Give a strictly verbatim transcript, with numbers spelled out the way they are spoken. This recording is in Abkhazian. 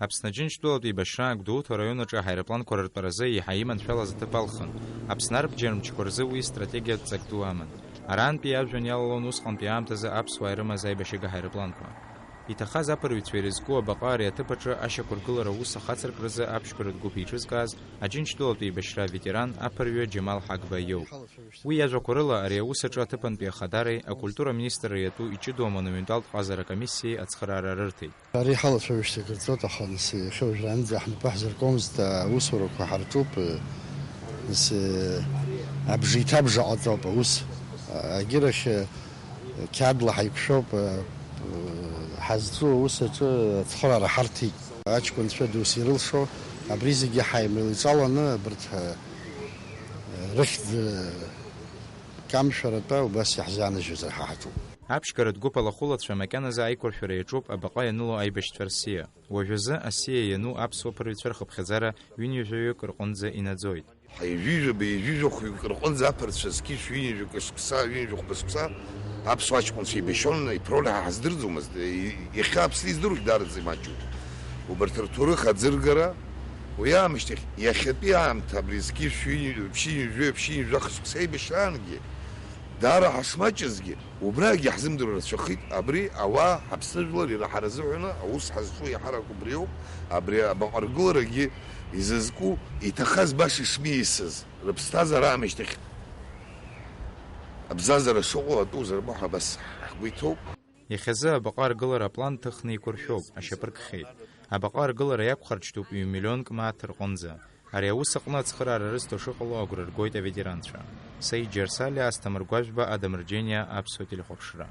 Аԥсны Аџьынџьтәылатә еибашьра Гәдоуҭа араион аҿы аҳаирпланқәа рыртәаразы еиҳа иманшәалаз аҭыԥ алхын. Аԥсны арбџьармчқәа рзы уи стратегиатә ҵак ду аман. Арантәи иажәа иалалон усҟантәи аамҭазы аԥсуаа ирымаз аибашьыга ҳаирпланқәа. Иҭахаз аԥырҩцәа ирызку абаҟа ари аҭыԥ аҿы ашьақәыргылара аус ахацыркразы аԥшьқәа рыҭгәыԥ еиҿызкааз Аџьынџьтәылатә еибашьра аветеран аԥырҩы Џьамал Ҳагба иоуп. Уи иажәақәа рыла, ари аус аҿы аҭыԥантәи ахадареи акультура аминистрра иатәу иҷыдоу амонументалтә ҟазара акомиссиеи ацхыраара рырҭеит. Ари ҳалацәажәашьа кырҵоит, аха нас иахьа уажәраанӡа ҳнапы ҳзыркуамызт, аусурақәа ҳарҿуп, нас, абжеиҭабжа ҟаҵоуп аус. Агьырахь, қьаадла ҳаиқәшәоуп, ҳазҿу аус аҿы ацхыраара ҳарҭеит. Аҷкәынцәа дус ирылшо, абри зегьы ҳаимеилаиҵаланы абарҭ рыхьӡ камшәаратәа убас иаҳзаанажьуазар ҳа ҳаҿуп. Аԥшьгаратә гәыԥ алахәылацәа макьаназы аиқәыршәара иаҿуп абаҟа ианыло аибашьцәа рсиа. Уажәазы асиа иану аԥсуа ԥырҩцәа рхыԥхьаӡара ҩынҩажәаҩык рҟынӡа инаӡоит. Ҳаҩажәижәаба, ҩажәижәахәҩык рҟынӡа аԥырцәа зқьышә ҩынҩажәа шықәса, ҩынҩажәа хәба шықәса аԥсуа аҷкәынцәа еибашьон, иԥроуль ҳа ҳаздырӡомызт. Иахьа Аԥсны издыруагь даараӡа имаҷуп. Убарҭ рҭоурых аӡыргара, уи аамышьҭахь, иахьатәи аамҭа абри зқьышә ҩынҩажәа, ԥшьынҩажәа, ԥшьынҩажәа шықәса еибашьраангьы, даара ҳашмаҷызгьы, убрагьы иаҳзымдыруа рацәахеит. Абри ауаа ҳаԥсны жәлар ираҳара азыҳәаны аус ҳазҿу иаҳарак убриоуп, абри абаҟа ргыларагьы изызку, иҭахаз баша ишмиасыз, рыԥсҭазаара аамышьҭахь абзазара шыҟоу атәы узырбо ҳәа абас ҳгәы иҭоуп. Иахьазы абаҟа аргылара аплан ҭыхны иқәыршәоуп, ашьапы ркхьеит. Абаҟа аргылара иақәхарџьтәуп ҩ-миллионк мааҭ рҟынӡа. Ари аус аҟны ацхыраара рызҭо шыҟало агәра ргоит аветеранцәа. Саид Џьарсалиа, Асҭамыр Гәажәба, Адам Рџьениа, Аԥсуа телехәаԥшра.